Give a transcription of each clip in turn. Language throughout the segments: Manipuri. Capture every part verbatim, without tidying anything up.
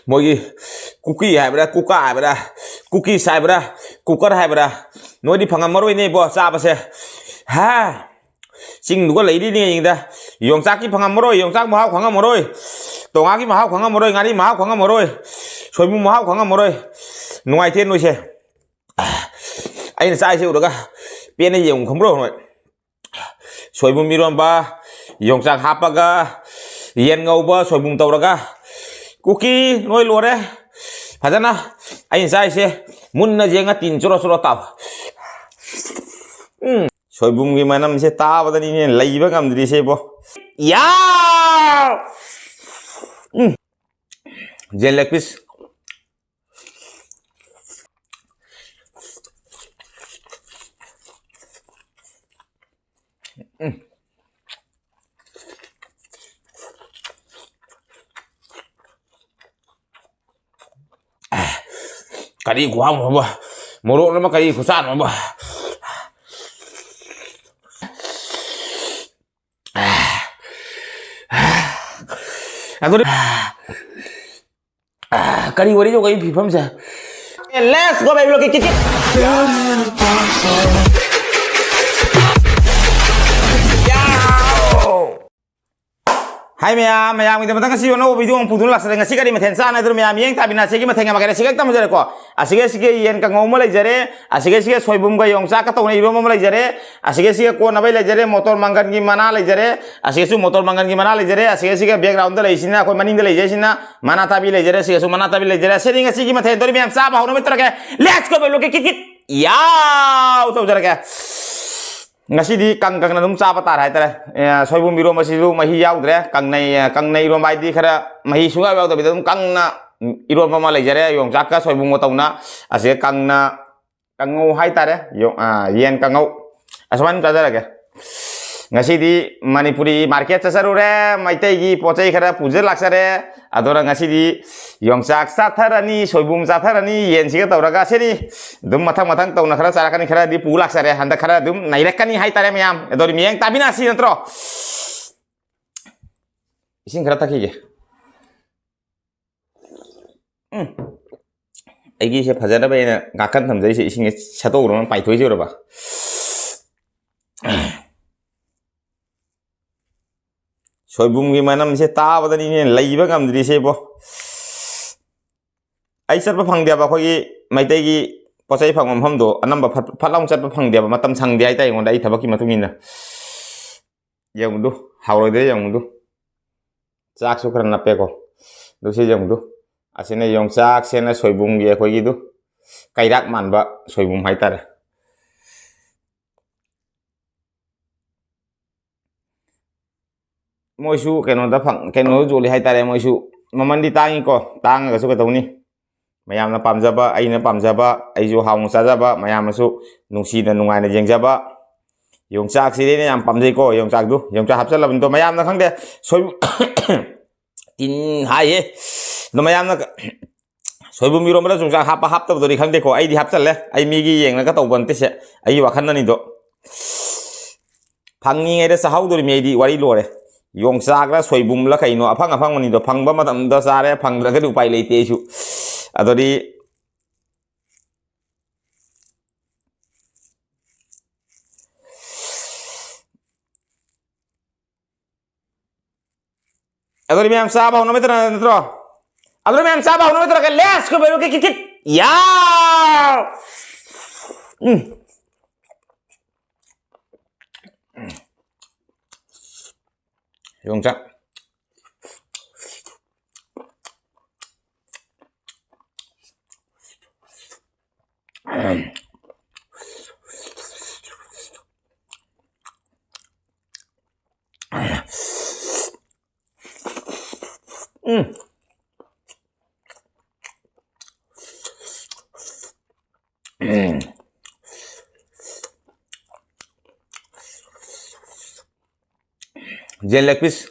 ꯃꯣꯏꯒꯤ ꯀꯨꯀꯤ ꯍꯥꯏꯕ꯭ꯔꯥ, ꯀꯨꯀꯥ ꯍꯥꯏꯕ꯭ꯔꯥ, ꯀꯨꯀꯤꯁ ꯍꯥꯏꯕ꯭ꯔꯥ, ꯀꯨꯀꯔ ꯍꯥꯏꯕ꯭ꯔꯥ, ꯅꯣꯏꯗꯤ ꯐꯪꯉꯝꯃꯔꯣꯏꯅꯦ ꯏꯕꯣ ꯆꯥꯕꯁꯦ꯫ ꯍꯥ? ꯆꯤꯡꯗꯨꯒ ꯂꯩꯔꯤꯅꯦ ꯌꯦꯡꯗ꯫ ꯌꯣꯡꯆꯥꯛꯀꯤ ꯐꯪꯉꯝꯃꯔꯣꯏ, ꯌꯣꯡꯆꯥꯛ ꯃꯍꯥꯎ ꯈꯪꯉꯝꯃꯔꯣꯏ, ꯇꯣꯉꯥꯒꯤ ꯃꯍꯥꯎ ꯈꯪꯉꯝꯃꯔꯣꯏ, ꯉꯥꯔꯤ ꯃꯍꯥꯎ ꯈꯪꯉꯝꯃꯔꯣꯏ, ꯁꯣꯏꯕꯨꯝ ꯃꯍꯥꯎ ꯈꯪꯉꯝꯃꯔꯣꯏ꯫ ꯅꯨꯡꯉꯥꯏꯇꯦ ꯅꯣꯏꯁꯦ꯫ ꯑꯩꯅ ꯆꯥꯏꯁꯦ ꯎꯔꯒ ꯄꯦꯟꯅ ꯌꯦꯡꯉꯨ ꯈꯪꯕ꯭ꯔꯣ ꯅꯣꯏ? ꯁꯣꯏꯕꯨꯝ ꯏꯔꯣꯟꯕ, ꯌꯣꯡꯆꯥꯛ ꯍꯥꯞꯄꯒ, ꯌꯦꯟ ꯉꯧꯕ, ꯁꯣꯏꯕꯨꯝ ꯇꯧꯔꯒ꯫ ꯀꯨꯀꯤ ꯅꯣꯏ ꯂꯣꯏꯔꯦ꯫ ꯐꯖꯅ ꯑꯩꯅ ꯆꯥꯏꯁꯦ ꯃꯨꯟꯅ ꯌꯦꯡꯉ ꯇꯤꯟ ꯆꯣꯔꯣ ꯆꯣꯔꯣ ꯇꯥꯎ꯫ ꯎꯝ, ꯁꯣꯏꯕꯨꯝꯒꯤ ꯃꯅꯝꯁꯦ ꯇꯥꯕꯗꯅꯤꯅꯦ ꯂꯩꯕ ꯉꯝꯗ꯭ꯔꯤꯁꯦ ꯏꯕꯣ꯫ ꯌꯥ! ꯎꯝ꯫ ꯌꯦꯟ leg piece꯫ ꯎꯝ꯫ ꯀꯔꯤ ꯈꯨꯍꯥꯎꯅꯣꯕ? ꯃꯣꯔꯣꯛꯅꯕ ꯀꯔꯤ ꯈꯨꯆꯥꯅꯣꯕ? ꯑꯗꯨꯗꯤ ꯀꯔꯤ ꯋꯥꯔꯤ ꯇꯧꯒꯦ ꯑꯩ ꯐꯤꯐꯝꯁꯦ? Let's go, baby, look at it. ꯍꯥꯏ ꯃꯌꯥꯝ, ꯃꯌꯥꯝꯒꯤꯗꯃꯛꯇ ꯉꯁꯤ ꯑꯅꯧꯕ video ꯑꯃ ꯄꯨꯗꯨꯅ ꯂꯥꯛꯆꯔꯦ꯫ ꯉꯁꯤ ꯀꯔꯤ ꯃꯊꯦꯜ ꯆꯥꯅꯗꯣꯏꯅꯣ ꯃꯌꯥꯝ ꯌꯦꯡ ꯇꯥꯕꯤꯅ꯫ ꯑꯁꯤꯒꯤ ꯃꯊꯦꯜ ꯃꯈꯥꯏꯗ ꯁꯤꯒ ꯇꯝꯖꯔꯦꯀꯣ꯫ ꯑꯁꯤꯒ ꯑꯁꯤꯒꯤ ꯌꯦꯟ ꯀꯥꯡꯉꯧ ꯑꯃ ꯂꯩꯖꯔꯦ꯫ ꯑꯁꯤꯒ ꯑꯁꯤꯒ ꯁꯣꯏꯕꯨꯝꯒ ꯌꯣꯡꯆꯥꯛꯀ ꯇꯧꯅ ꯏꯔꯣꯝꯕ ꯑꯃ ꯂꯩꯖꯔꯦ꯫ ꯑꯁꯤꯒ ꯑꯁꯤꯒ ꯀꯣꯟꯅꯕꯩ ꯂꯩꯖꯔꯦ꯫ ꯃꯣꯇꯣꯔ ꯃꯪꯒꯟꯒꯤ ꯃꯅꯥ ꯂꯩꯖꯔꯦ꯫ ꯑꯁꯤꯒꯁꯨ ꯃꯣꯇꯣꯔ ꯃꯪꯒꯟꯒꯤ ꯃꯅꯥ ꯂꯩꯖꯔꯦ꯫ ꯑꯁꯤꯒ ꯑꯁꯤꯒ background ꯂꯩꯁꯤꯅ ꯑꯩꯈꯣꯏ ꯃꯅꯤꯡꯗ ꯂꯩꯖꯩꯁꯤꯅ ꯃꯅꯥ ꯊꯥꯕꯤ ꯂꯩꯖꯔꯦ꯫ ꯑꯁꯤꯒꯁꯨ ꯃꯅꯥ ꯊꯥꯕꯤ ꯂꯩꯖꯔꯦ꯫ ꯑꯁꯤꯅꯤ ꯉꯁꯤꯒꯤ ꯃꯊꯦꯜ ꯇꯧꯔꯤ ꯃꯌꯥꯝ ꯆꯥꯕ ꯍꯧꯅꯕ ꯇꯧꯔꯒꯦ꯫ Let's go, baby, look at it. ꯌꯥꯎ! ꯇꯧꯖꯔꯒꯦ꯫ ꯉꯁꯤꯗꯤ ꯀꯪ ꯀꯪꯅ ꯑꯗꯨꯝ ꯆꯥꯕ ꯇꯥꯔꯦ ꯍꯥꯏꯇꯥꯔꯦ꯫ ꯑꯦ, ꯁꯣꯏꯕꯨꯝ ꯏꯔꯣꯝꯕꯁꯤꯁꯨ ꯃꯍꯤ ꯌꯥꯎꯗ꯭ꯔꯦ꯫ ꯀꯪꯅ, ꯀꯪꯅ ꯏꯔꯣꯝꯕ ꯍꯥꯏꯗꯤ ꯈꯔ ꯃꯍꯤ ꯁꯨꯡꯌꯥꯎ ꯌꯥꯎꯗꯕꯤꯗ ꯑꯗꯨꯝ ꯀꯪꯅ ꯏꯔꯣꯝꯕ ꯑꯃ ꯂꯩꯖꯔꯦ꯫ ꯌꯣꯡꯆꯥꯛꯀ ꯁꯣꯏꯕꯨꯝꯒ ꯇꯧꯅ ꯑꯁꯤꯗ ꯀꯪꯅ ꯀꯥꯡꯉꯧ ꯍꯥꯏꯇꯥꯔꯦ꯫ ꯌꯣ-, ꯑ, ꯌꯦꯟ ꯀꯥꯡꯉꯧ꯫ ꯑꯁꯨꯃꯥꯏꯅ ꯆꯥꯖꯔꯒꯦ꯫ ꯉꯁꯤꯗꯤ ꯃꯅꯤꯄꯨꯔꯤ market ꯆꯠꯆꯔꯨꯔꯦ, ꯃꯩꯇꯩꯒꯤ ꯄꯣꯠ ꯆꯩ ꯈꯔ ꯄꯨꯖ ꯂꯥꯛꯆꯔꯦ꯫ ꯑꯗꯨꯅ ꯉꯁꯤꯗꯤ ꯌꯣꯡꯆꯥꯛ ꯆꯥꯊꯔꯅꯤ, ꯁꯣꯏꯕꯨꯝ ꯆꯥꯊꯔꯅꯤ, ꯌꯦꯟꯁꯤꯒ ꯇꯧꯔꯒ ꯁꯤꯅꯤ꯫ ꯑꯗꯨꯝ ꯃꯊꯪ ꯃꯊꯪ ꯇꯧꯅ ꯈꯔ ꯆꯥꯔꯛꯀꯅꯤ, ꯈꯔꯗꯤ ꯄꯨ ꯂꯥꯛꯆꯔꯦ꯫ ꯍꯟꯗꯛ ꯈꯔ ꯑꯗꯨꯝ ꯅꯩꯔꯛꯀꯅꯤ ꯍꯥꯏꯇꯥꯔꯦ ꯃꯌꯥꯝ꯫ ꯑꯗꯣ ꯃꯤꯠꯌꯦꯡ ꯇꯥꯕꯤꯅꯁꯤ ꯅꯠꯇ꯭ꯔꯣ? ꯏꯁꯤꯡ ꯈꯔ ꯊꯛꯈꯤꯒꯦ꯫ ꯑꯩꯒꯤꯁꯦ ꯐꯖꯅꯕ ꯑꯩꯅ ꯉꯥꯛꯀꯟ ꯊꯝꯖꯔꯤꯁꯦ, ꯏꯁꯤꯡꯁꯦ ꯁꯠꯇꯣꯛꯎꯔꯕ ꯄꯥꯏꯊꯣꯛꯏꯁꯦ ꯎꯔꯕ? ꯁꯣꯏꯕꯨꯝꯒꯤ ꯃꯅꯝꯁꯦ ꯇꯥꯕꯗꯅꯤꯅꯦ ꯂꯩꯕ ꯉꯝꯗ꯭ꯔꯤꯁꯦ ꯏꯕꯣ꯫ ꯑꯩ ꯆꯠꯄ ꯐꯪꯗꯦꯕ, ꯑꯩꯈꯣꯏꯒꯤ ꯃꯩꯇꯩꯒꯤ ꯄꯣꯠ ꯆꯩ ꯐꯪꯕ ꯃꯐꯝꯗꯣ ꯑꯅꯝꯕ ꯐꯠ ꯐꯠ ꯂꯥꯎꯅ ꯆꯠꯄ ꯐꯪꯗꯦꯕ, ꯃꯇꯝ ꯁꯪꯗꯦ ꯍꯥꯏꯇꯥꯔꯦ ꯑꯩꯉꯣꯟꯗ, ꯑꯩ ꯊꯕꯛꯀꯤ ꯃꯇꯨꯡ ꯏꯟꯅ꯫ ꯌꯦꯡꯉꯨꯗꯨ, ꯍꯥꯎꯔꯣꯏꯗ꯭ꯔꯥ ꯌꯦꯡꯉꯨꯗꯨ꯫ ꯆꯥꯛꯁꯨ ꯈꯔ ꯅꯞꯄꯦꯀꯣ꯫ ꯑꯗꯨ ꯁꯤ ꯌꯦꯡꯉꯨꯗꯨ꯫ ꯑꯁꯤꯅ ꯌꯣꯡꯆꯥꯛꯁꯦꯅ ꯁꯣꯏꯕꯨꯝꯒꯤ ꯑꯩꯈꯣꯏꯒꯤꯗꯨ ꯀꯩꯔꯥꯛ ꯃꯥꯟꯕ ꯁꯣꯏꯕꯨꯝ ꯍꯥꯏꯇꯥꯔꯦ꯫ ꯃꯣꯏꯁꯨ ꯀꯩꯅꯣꯗ ꯐꯪ-, ꯀꯩꯅꯣꯗ ꯌꯣꯜꯂꯤ ꯍꯥꯏꯇꯥꯔꯦ꯫ ꯃꯣꯏꯁꯨ ꯃꯃꯟꯗꯤ ꯇꯥꯡꯉꯤꯀꯣ, ꯇꯥꯡꯉꯒꯁꯨ ꯀꯩꯗꯧꯅꯤ? ꯃꯌꯥꯝꯅ ꯄꯥꯝꯖꯕ, ꯑꯩꯅ ꯄꯥꯝꯖꯕ, ꯑꯩꯁꯨ ꯍꯥꯎꯅ ꯆꯥꯖꯕ, ꯃꯌꯥꯝꯅꯁꯨ ꯅꯨꯡꯁꯤꯅ ꯅꯨꯡꯉꯥꯏꯅ ꯌꯦꯡꯖꯕ꯫ ꯌꯣꯡꯆꯥꯛꯁꯤꯗꯤ ꯑꯩꯅ ꯌꯥꯝ ꯄꯥꯝꯖꯩꯀꯣ, ꯌꯣꯡꯆꯥꯛꯇꯨ꯫ ꯌꯣꯡꯆꯥꯛ ꯍꯥꯞꯆꯜꯂꯕꯅꯤꯗꯣ ꯃꯌꯥꯝꯅ ꯈꯪꯗꯦ꯫ ꯁꯣꯏ-, ꯇꯤꯟ ꯍꯥꯏꯌꯦ꯫ ꯑꯗꯣ ꯃꯌꯥꯝꯅ ꯀ-, ꯁꯣꯏꯕꯨꯝ ꯏꯔꯣꯝꯕꯗ ꯌꯣꯡꯆꯥꯛ ꯍꯥꯞꯄ ꯍꯥꯞꯇꯕꯗꯨꯗꯤ ꯈꯪꯗꯦꯀꯣ, ꯑꯩꯗꯤ ꯍꯥꯞꯆꯜꯂꯦ꯫ ꯑꯩ ꯃꯤꯒꯤ ꯌꯦꯡꯉꯒ ꯇꯧꯕ ꯅꯠꯇꯦ ꯁꯦ, ꯑꯩꯒꯤ ꯋꯥꯈꯜꯅꯅꯤꯗꯣ꯫ ꯐꯪꯉꯤꯉꯩꯗ ꯆꯥꯍꯧꯗꯣꯔꯤꯃꯤ ꯑꯩꯗꯤ, ꯋꯥꯔꯤ ꯂꯣꯏꯔꯦ꯫ ꯌꯣꯡꯆꯥꯛꯂ ꯁꯣꯏꯕꯨꯝꯂ ꯀꯩꯅꯣ, ꯑꯐꯪ ꯑꯐꯪꯕꯅꯤꯗꯣ, ꯐꯪꯕ ꯃꯇꯝꯗ ꯆꯥꯔꯦ, ꯐꯪꯗ꯭ꯔꯒꯗꯤ ꯎꯄꯥꯏ ꯂꯩꯇꯦ ꯑꯩꯁꯨ꯫ ꯑꯗꯨꯗꯤ ꯑꯗꯨꯗꯤ ꯃꯌꯥꯝ ꯆꯥꯕ ꯍꯧꯅꯕ ꯅꯠꯇ꯭ꯔꯣ? ꯑꯗꯨꯗꯤ ꯃꯌꯥꯝ ꯆꯥꯕ ꯍꯧꯅꯕ ꯅꯠꯇ꯭ꯔꯣ? Let's go, baby, kick, kick, kick. ꯌꯥꯎ! ꯎꯝ꯫ ꯌꯣꯡꯆꯥꯛ꯫ ꯎꯝ꯫ ꯎꯝ꯫ ꯌꯦꯟ leg piece꯫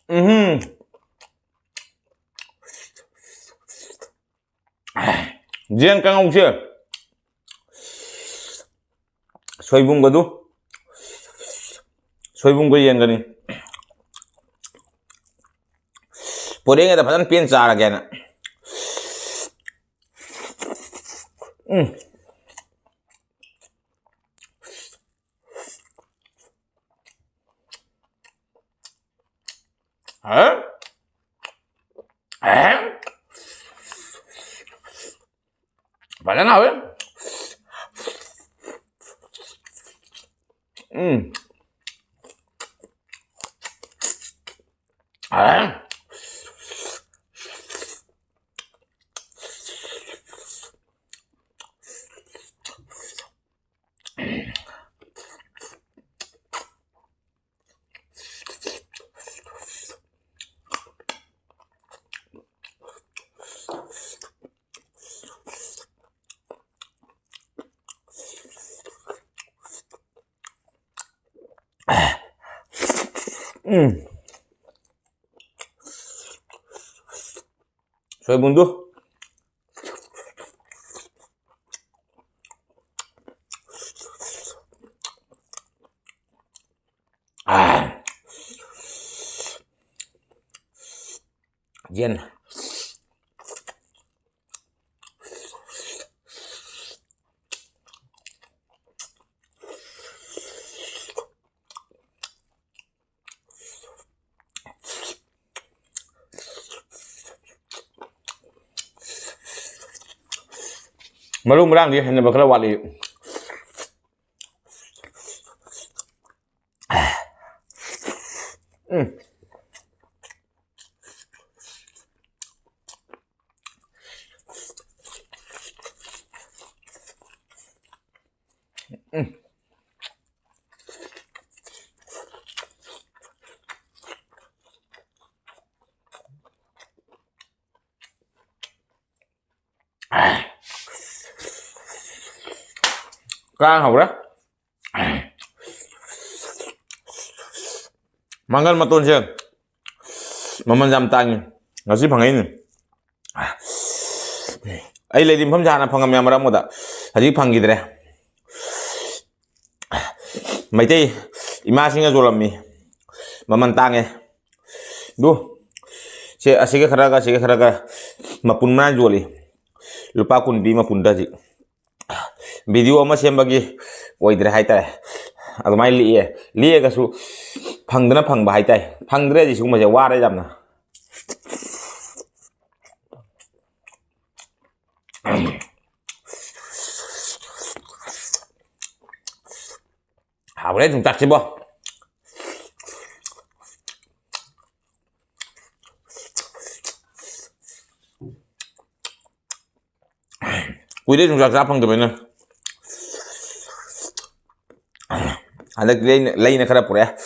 ꯎꯝ꯫ ꯌꯦꯟ ꯀꯥꯡꯉꯧꯁꯦ ꯁꯣꯏꯕꯨꯝꯒꯗꯨ, ꯁꯣꯏꯕꯨꯝꯒ ꯌꯦꯟꯒꯅꯤ꯫ ꯄꯣꯔꯦꯡꯒꯗ ꯐꯖꯅ ꯄꯦꯟ ꯆꯥꯔꯒꯦꯅ꯫ ꯎꯝ꯫ ꯑꯦ? ꯑꯦ? ꯐꯖꯅ ꯍꯥꯎꯋꯦ꯫ ꯎꯝ꯫ ꯑꯦ? ꯎꯝ꯫ ꯁꯣꯏꯕꯨꯝꯗꯨ꯫ ꯑꯥ꯫ ꯌꯦꯟ꯫ ꯃꯔꯨ ꯃꯔꯥꯡꯗꯤ ꯍꯩꯅꯕ ꯈꯔ ꯋꯥꯠꯂꯤ꯫ ꯎꯝ꯫ ꯎꯝ꯫ ꯀꯥꯡ ꯍꯧꯔꯦ꯫ ꯃꯪꯒꯜ ꯃꯇꯣꯟꯁꯦ ꯃꯃꯜ ꯌꯥꯝ ꯇꯥꯡꯉꯤ, ꯉꯁꯤ ꯐꯪꯉꯛꯏꯅꯤ꯫ ꯑꯩ ꯂꯩꯔꯤ ꯃꯐꯝꯁꯦ ꯍꯥꯟꯅ ꯐꯪꯉꯝꯃꯦ ꯃꯔꯛ ꯑꯃꯗ, ꯍꯧꯖꯤꯛ ꯐꯪꯈꯤꯗ꯭ꯔꯦ꯫ ꯃꯩꯇꯩ ꯏꯃꯥꯁꯤꯡꯅ ꯌꯣꯜꯂꯝꯃꯤ, ꯃꯃꯜ ꯇꯥꯡꯉꯦ꯫ ꯑꯗꯨ ꯁꯦ, ꯑꯁꯤꯒ ꯈꯔꯒ, ꯑꯁꯤꯒ ꯈꯔꯒ ꯃꯄꯨꯟ ꯃꯌꯥꯝ ꯌꯣꯜꯂꯤ꯫ ꯂꯨꯄꯥ ꯀꯨꯟ ꯄꯤ ꯃꯄꯨꯟꯗ ꯍꯧꯖꯤꯛ꯫ ꯚꯤꯗꯤꯑꯣ ꯑꯃ ꯁꯦꯝꯕꯒꯤ ꯑꯣꯏꯗ꯭ꯔꯦ ꯍꯥꯏꯇꯥꯔꯦ꯫ ꯑꯗꯨꯃꯥꯏꯅ ꯂꯤꯛꯑꯦ꯫ ꯂꯤꯛꯑꯒꯁꯨ ꯐꯪꯗꯅ ꯐꯪꯕ ꯍꯥꯏꯇꯥꯔꯦ꯫ ꯐꯪꯗ꯭ꯔꯦ ꯍꯧꯖꯤꯛ ꯁꯤꯒꯨꯝꯕꯁꯦ, ꯋꯥꯔꯦ ꯌꯥꯝꯅ꯫ ꯍꯥꯎꯔꯦ ꯌꯣꯡꯆꯥꯛꯁꯤꯕꯣ꯫ ꯀꯨꯏꯔꯦ ꯌꯣꯡꯆꯥꯛ ꯆꯥ ꯐꯪꯗꯕꯅꯤꯅ꯫ ꯍꯟꯗꯛꯇꯤ ꯂꯩꯅ, ꯂꯩꯅ ꯈꯔ ꯄꯨꯔꯛꯑꯦ꯫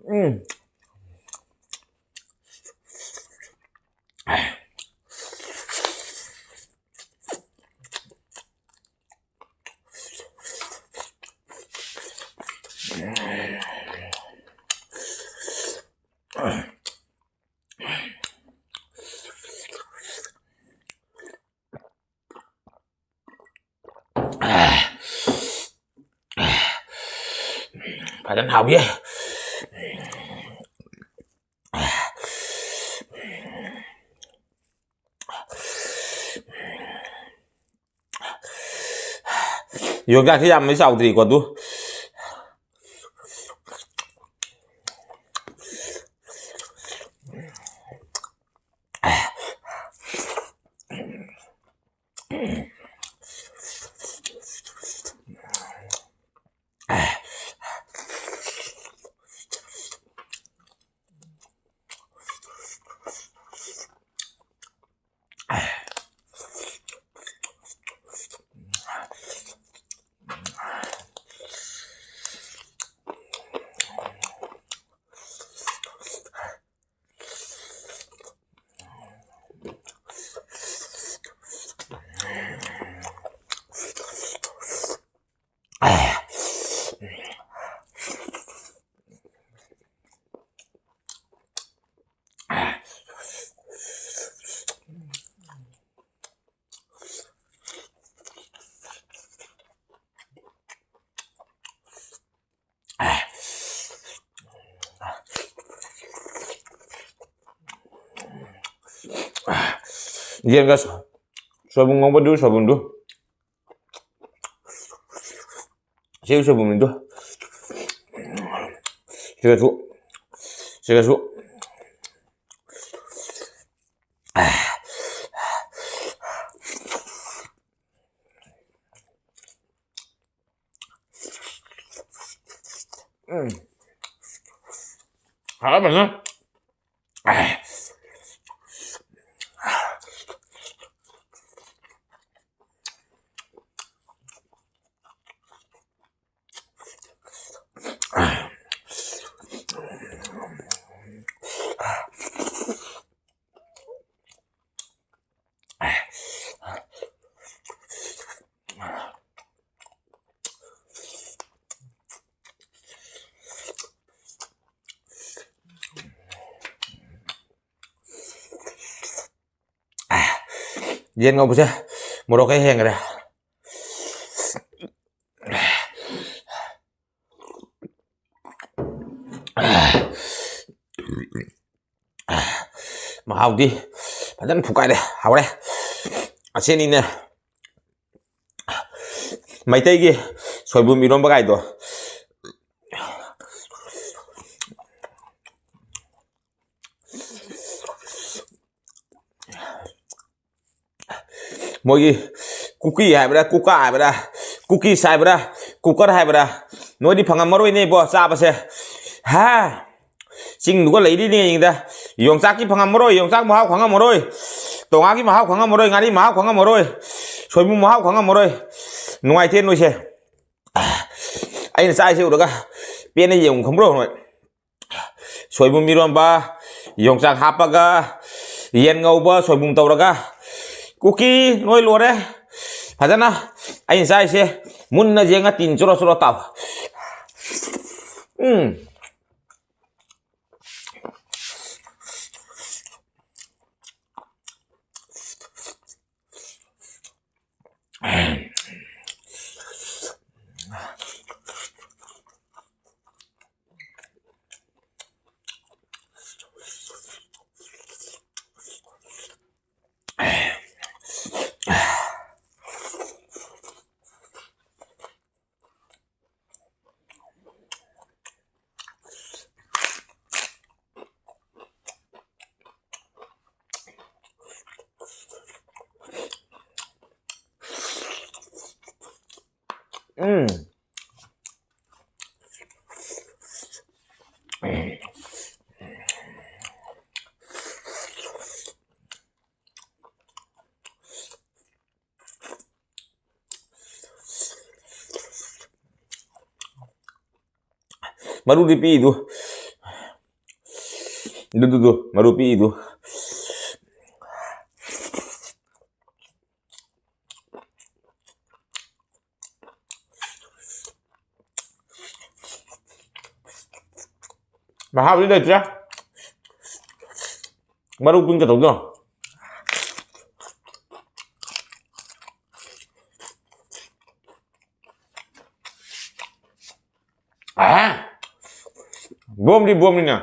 ꯎꯝ꯫ ꯐꯖꯅ ꯍꯥꯎꯌꯦ꯫ ꯌꯣꯡꯆꯥꯛꯁꯤ ꯌꯥꯝꯅꯗꯤ ꯆꯥꯎꯗ꯭ꯔꯤꯀꯣ ꯑꯗꯨ꯫ ꯌꯦꯟꯒ ꯁꯣꯏꯕꯨꯝ ꯉꯧꯕꯗꯨ, ꯁꯣꯏꯕꯨꯝꯗꯨ꯫ ꯁꯤ ꯁꯣꯏꯕꯨꯝꯗꯨ꯫ ꯁꯤꯒꯁꯨ, ꯁꯤꯒꯁꯨ꯫ ꯎꯝ꯫ ꯍꯥꯎꯔꯝꯃꯅꯤ꯫ ꯌꯦꯟ ꯉꯧꯕꯁꯦ ꯃꯣꯔꯣꯛ ꯈꯔ ꯍꯦꯟꯈ꯭ꯔꯦ꯫ ꯃꯍꯥꯎꯗꯤ ꯐꯖꯅ ꯐꯨꯀꯥꯏꯔꯦ, ꯍꯥꯎꯔꯦ꯫ ꯑꯁꯤꯅꯤꯅꯦ ꯃꯩꯇꯩꯒꯤ ꯁꯣꯏꯕꯨꯝ ꯏꯔꯣꯝꯕ ꯀꯥꯏꯗꯣ꯫ ꯃꯣꯏꯒꯤ ꯀꯨꯀꯤ ꯍꯥꯏꯕ꯭ꯔꯥ, ꯀꯨꯀꯥ ꯍꯥꯏꯕ꯭ꯔꯥ, ꯀꯨꯀꯤꯁ ꯍꯥꯏꯕ꯭ꯔꯥ, ꯀꯨꯀꯔ ꯍꯥꯏꯕ꯭ꯔꯥ, ꯅꯣꯏꯗꯤ ꯐꯪꯉꯝꯃꯔꯣꯏꯅꯦ ꯏꯕꯣ ꯆꯥꯕꯁꯦ꯫ ꯍꯥ? ꯆꯤꯡꯗꯨꯒ ꯂꯩꯔꯤꯅꯦ ꯌꯦꯡꯗ꯫ ꯌꯣꯡꯆꯥꯛꯀꯤ ꯐꯪꯉꯝꯃꯔꯣꯏ, ꯌꯣꯡꯆꯥꯛ ꯃꯍꯥꯎ ꯈꯪꯉꯝꯃꯔꯣꯏ, ꯇꯣꯉꯥꯒꯤ ꯃꯍꯥꯎ ꯈꯪꯉꯝꯃꯔꯣꯏ, ꯉꯥꯔꯤ ꯃꯍꯥꯎ ꯈꯪꯉꯝꯃꯔꯣꯏ, ꯁꯣꯏꯕꯨꯝ ꯃꯍꯥꯎ ꯈꯪꯉꯝꯃꯔꯣꯏ꯫ ꯅꯨꯡꯉꯥꯏꯇꯦ ꯅꯣꯏꯁꯦ꯫ ꯑꯩꯅ ꯆꯥꯏꯁꯦ ꯎꯔꯒ ꯄꯦꯟꯅ ꯌꯦꯡꯉꯨ ꯈꯪꯕ꯭ꯔꯣ ꯅꯣꯏ? ꯁꯣꯏꯕꯨꯝ ꯏꯔꯣꯟꯕ, ꯌꯣꯡꯆꯥꯛ ꯍꯥꯞꯄꯒ, ꯌꯦꯟ ꯉꯧꯕ, ꯁꯣꯏꯕꯨꯝ ꯇꯧꯔꯒ, ꯀꯨꯀꯤ ꯅꯣꯏ ꯂꯣꯏꯔꯦ꯫ ꯐꯖꯅ ꯑꯩꯅ ꯆꯥꯏꯁꯦ ꯃꯨꯟꯅ ꯌꯦꯡꯉ ꯇꯤꯟ ꯆꯣꯔꯣ ꯆꯣꯔꯣ ꯇꯥꯎ꯫ ꯎꯝ꯫ ꯎꯝ꯫ ꯃꯔꯨꯗꯤ ꯄꯤꯛꯏꯗꯨ꯫ ꯗꯨ, ꯗꯨ, ꯗꯨ, ꯃꯔꯨ ꯄꯤꯛꯏꯗꯨ꯫ ꯃꯍꯥꯎꯗꯤ ꯂꯩꯇ꯭ꯔꯦ꯫ ꯃꯔꯨ ꯄꯨꯟ ꯀꯩꯗꯧꯗꯣꯏꯅꯣ? ꯑꯍꯥ! ꯕꯣꯝꯗꯤ ꯕꯣꯝꯅꯤꯅ꯫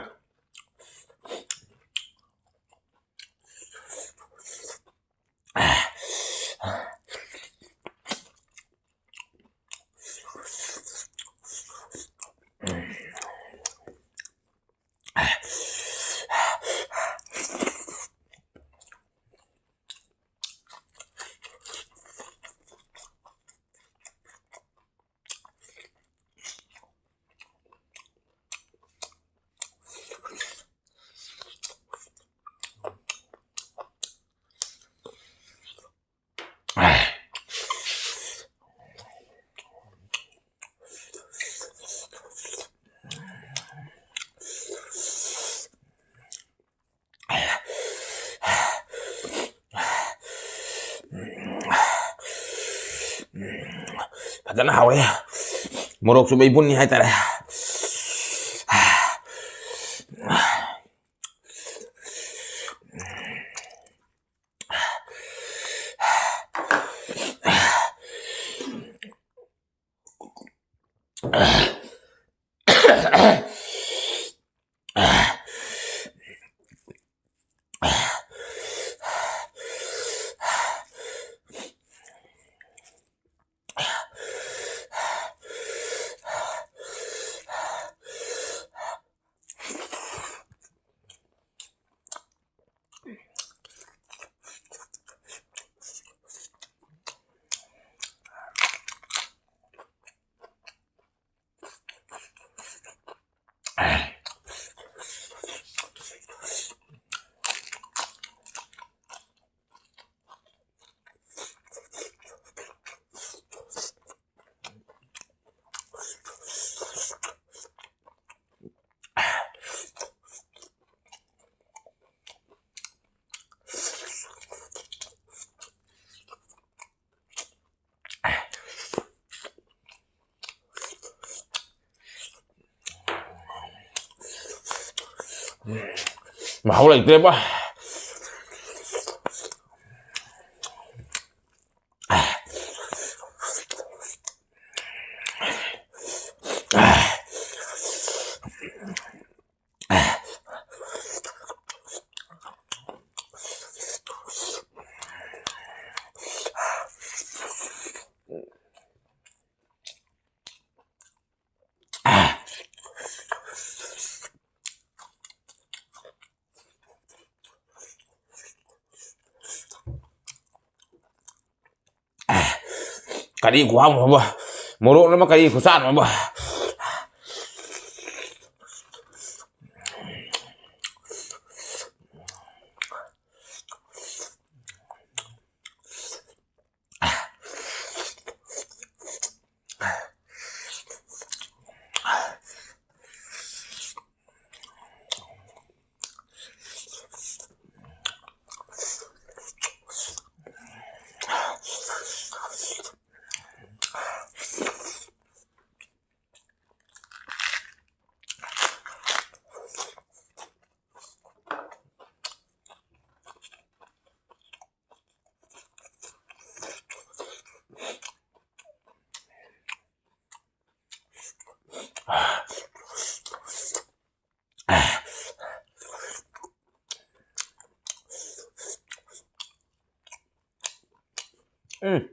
ꯐꯖꯅ ꯍꯥꯎꯔꯦ꯫ ꯃꯣꯔꯣꯛꯁꯨ ꯃꯩꯕꯨꯟꯅꯤ ꯍꯥꯏꯇꯥꯔꯦ꯫ ꯃꯍꯥꯎ ꯂꯩꯇ꯭ꯔꯦꯕ꯫ ꯀꯔꯤ ꯈꯨꯍꯥꯎ ꯑꯃ, ꯃꯣꯔꯣꯛ ꯑꯃ ꯀꯔꯤ ꯈꯨꯆꯥꯎ ꯑꯃ꯫ ꯎꯝ꯫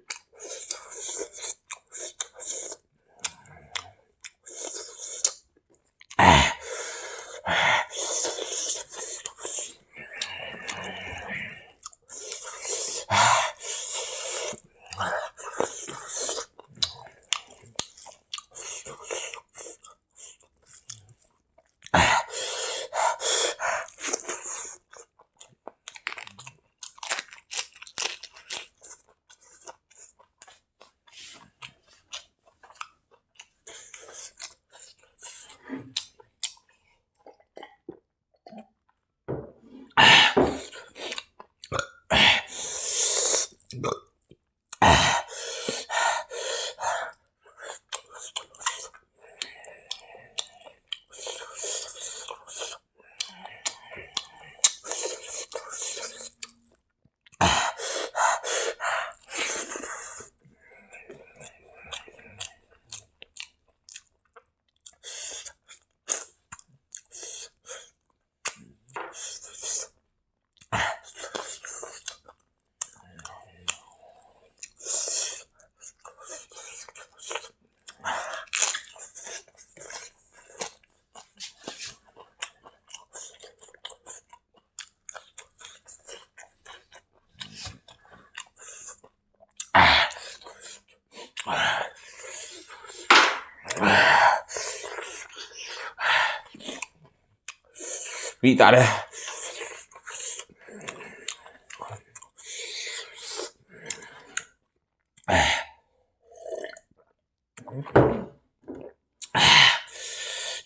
ꯄꯤ ꯇꯥꯔꯦ꯫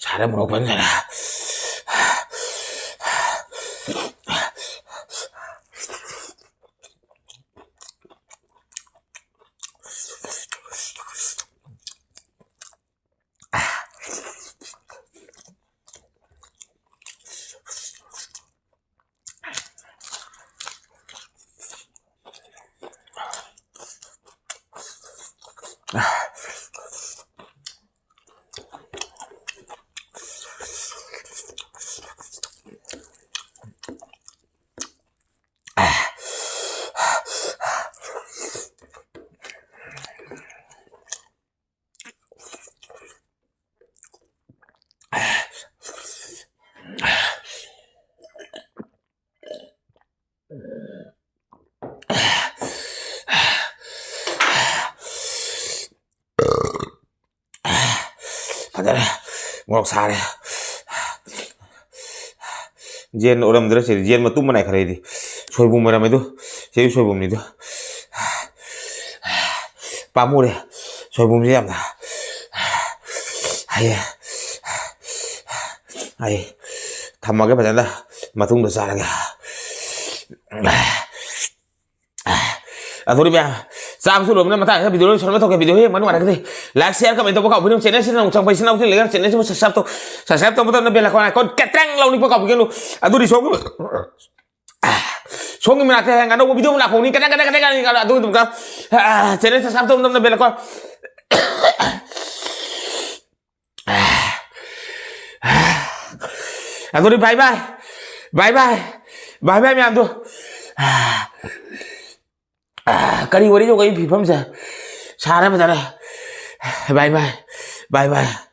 ꯁꯥꯔꯦ, ꯃꯣꯔꯣꯛ ꯐꯖꯅ ꯁꯥꯔꯦ꯫ ꯃꯣꯔꯣꯛ ꯁꯥꯔꯦ꯫ ꯌꯦꯟ ꯑꯣꯏꯔꯝꯗ꯭ꯔꯦ ꯁꯤꯗꯤ, ꯌꯦꯟ ꯃꯇꯨꯝ ꯑꯃ ꯅꯥꯏꯈꯔꯦ ꯑꯩꯗꯤ꯫ ꯁꯣꯏꯕꯨꯝ ꯑꯣꯏꯔꯝꯃꯦ ꯑꯗꯨ, ꯁꯤꯗꯤ ꯁꯣꯏꯕꯨꯝꯅꯤ ꯑꯗꯨ꯫ ꯄꯥꯝꯃꯨꯔꯦ ꯁꯣꯏꯕꯨꯝꯁꯦ ꯌꯥꯝꯅ꯫ ꯍꯩꯌꯦ꯫ ꯑꯩ ꯊꯝꯃꯒꯦ ꯐꯖꯅ, ꯃꯇꯨꯡꯗ ꯆꯥꯔꯒꯦ꯫ ꯑꯗꯨꯗꯤ ꯃꯌꯥꯝ, ꯆꯥꯕꯁꯨ ꯂꯣꯏꯕꯅ ꯃꯇꯥꯡ ꯑꯁꯤꯗ video ꯂꯣꯏꯁꯤꯟꯕ ꯇꯧꯒꯦ꯫ Video ꯌꯦꯡꯕ ꯅꯨꯡꯉꯥꯏꯔꯒꯗꯤ like, share, comment ꯇꯧꯕ ꯀꯥꯎꯕꯤꯒꯅꯨ꯫ Channel ꯁꯤꯗ ꯅꯧꯅ ꯆꯪꯕ ꯏꯆꯤꯟ ꯏꯅꯥꯎꯁꯤꯡ ꯂꯩꯔꯒ channel ꯁꯤꯕꯨ subscribe ꯇꯧ꯫ Subscribe ꯇꯧꯕ ꯃꯇꯝꯗ bell icon, icon ꯀꯇ꯭ꯔꯪ ꯂꯥꯎꯅꯤꯛꯄ ꯀꯥꯎꯕꯤꯒꯅꯨ꯫ ꯑꯗꯨꯗꯤ ꯁꯣꯝꯒꯤ, ꯁꯣꯝꯒꯤ ꯃꯅꯥꯛꯇ ꯍꯌꯦꯡ ꯑꯅꯧꯕ video ꯑꯃ ꯂꯥꯛꯄ ꯍꯧꯅꯤ꯫ ꯀꯇ꯭ꯔꯪ, ꯀꯇ꯭ꯔꯪ, ꯀꯇ꯭ꯔꯪ, ꯀꯇ꯭ꯔꯪ, ꯑꯗꯨꯒꯤꯗꯃꯛꯇ, ꯑ, channel subscribe ꯇꯧꯕ ꯃꯇꯝꯗ bell icon꯫ ꯑꯗꯨꯗꯤ bye bye, bye bye, bye bye ꯃꯌꯥꯝꯗꯣ꯫ ꯀꯔꯤ ꯋꯥꯔꯤ ꯇꯧꯒꯦ ꯑꯩ ꯐꯤꯕꯝꯁꯦ? ꯁꯥꯔꯦ ꯐꯖꯔꯦ꯫ Bye bye, bye bye꯫